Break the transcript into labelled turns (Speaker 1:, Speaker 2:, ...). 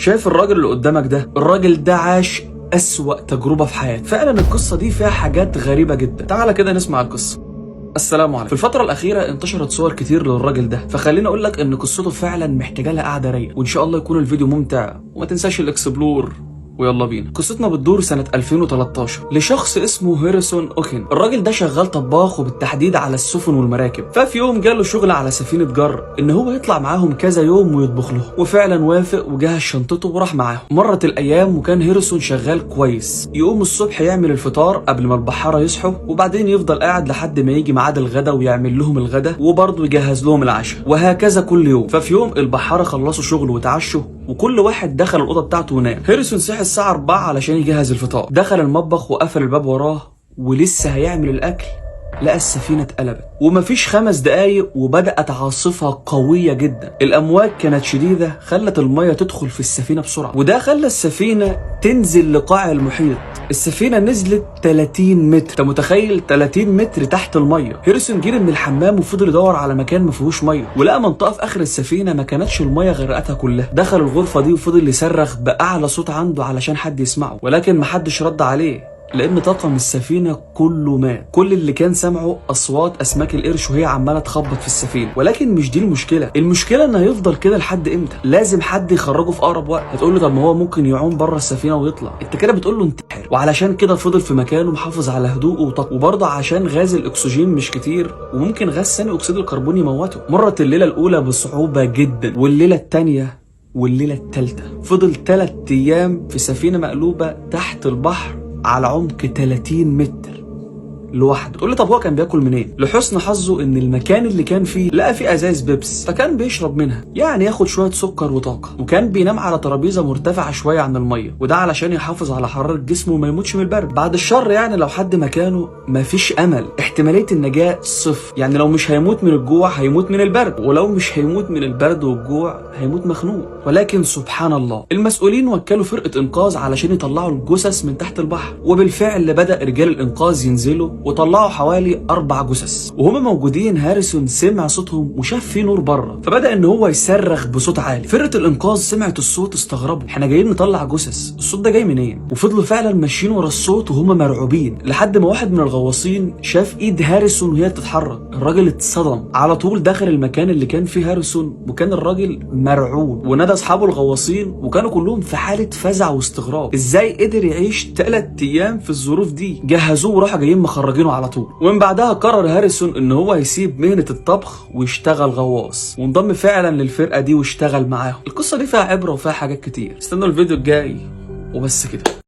Speaker 1: شايف الراجل اللي قدامك ده؟ الراجل ده عاش أسوأ تجربة في حياته. فعلا القصة دي فيها حاجات غريبة جدا. تعالى كده نسمع القصة. السلام عليكم. في الفترة الأخيرة انتشرت صور كتير للراجل ده، فخليني أقول لك إن قصته فعلا محتاجة لها قعدة رايقة، وإن شاء الله يكون الفيديو ممتع، وما تنساش ال explore. ويلا بينا. قصتنا بتدور سنة 2013 لشخص اسمه هاريسون أوكين. الراجل ده شغال طباخ، وبالتحديد على السفن والمراكب. ففي يوم جاله شغل على سفينة جر ان هو يطلع معاهم كذا يوم ويطبخ لهم، وفعلا وافق وجهز شنطته وراح معاهم. مرت الايام وكان هاريسون شغال كويس، يقوم الصبح يعمل الفطار قبل ما البحارة يصحوا، وبعدين يفضل قاعد لحد ما يجي ميعاد الغدا ويعمل لهم الغدا، وبرضه يجهز لهم العشاء، وهكذا كل يوم. ففي يوم البحارة خلصوا شغل وتعشوا، وكل واحد دخل الأوضة بتاعته ونام. هاريسون صحي الساعة 4 علشان يجهز الفطار. دخل المطبخ وقفل الباب وراه، ولسه هيعمل الأكل لقى السفينة اتقلبت، ومفيش 5 دقايق وبدأت عاصفة قوية جدا. الأمواج كانت شديدة، خلت المية تدخل في السفينة بسرعة، وده خلى السفينة تنزل لقاع المحيط. السفينة نزلت 30 متر، انت متخيل 30 متر تحت المية؟ هاريسون جري من الحمام وفضل يدور على مكان ما فيهوش مية، ولقى منطقة في آخر السفينة ما كانتش المية غرقتها كلها. دخل الغرفة دي وفضل يصرخ بأعلى صوت عنده علشان حد يسمعه، ولكن محدش رد عليه، لان طاقم السفينة كله مات. كل اللي كان سمعه اصوات اسماك القرش وهي عماله تخبط في السفينة. ولكن مش دي المشكلة، المشكلة انه هيفضل كده لحد امتى؟ لازم حد يخرجه في اقرب وقت. هتقول له طب ما هو ممكن يعوم بره السفينة ويطلع، انت كده بتقول له انتحر. وعلشان كده فضل في مكانه محافظ على هدوءه وطاقته، وبرضه عشان غاز الاكسجين مش كتير وممكن غاز ثاني اكسيد الكربون يموته. مرت الليلة الاولى بصعوبة جدا، والليلة الثانية والليلة الثالثة. فضل 3 ايام في سفينة مقلوبة تحت البحر على عمق 30 متر لوحده. تقول لي طب هو كان بياكل منين؟ لحسن حظه ان المكان اللي كان فيه لقى فيه ازايز بيبس، فكان بيشرب منها، يعني ياخد شوية سكر وطاقة. وكان بينام على ترابيزة مرتفعة شوية عن المية، وده علشان يحافظ على حرارة جسمه وما يموتش من البرد. بعد الشر يعني لو حد مكانه مفيش امل، احتمالية النجاة صفر. يعني لو مش هيموت من الجوع هيموت من البرد، ولو مش هيموت من البرد والجوع هيموت مخنوق. ولكن سبحان الله، المسؤولين وكلوا فرقه انقاذ علشان يطلعوا الجثث من تحت البحر، وبالفعل بدا رجال الانقاذ ينزلوا وطلعوا حوالي 4 جثث. وهما موجودين هاريسون سمع صوتهم وشاف في نور بره، فبدا ان هو يصرخ بصوت عالي. فرقه الانقاذ سمعت الصوت استغربوا، احنا جايين نطلع جثث، الصوت ده جاي منين؟ وفضلوا فعلا ماشيين ورا الصوت وهما مرعوبين، لحد ما واحد من الغواصين شاف ايد هاريسون وهي بتتحرك. الراجل اتصدم، على طول دخل المكان اللي كان فيه هاريسون، وكان الراجل مرعوب، ونادى اصحابه الغواصين، وكانوا كلهم في حاله فزع واستغراب، ازاي قدر يعيش 3 ايام في الظروف دي؟ جهزوه وراحوا جايين مخرجينه على طول. ومن بعدها قرر هاريسون ان هو يسيب مهنة الطبخ ويشتغل غواص، وانضم فعلا للفرقة دي واشتغل معاهم. القصة دي فيها عبرة وفيها حاجات كتير. استنوا الفيديو الجاي، وبس كده.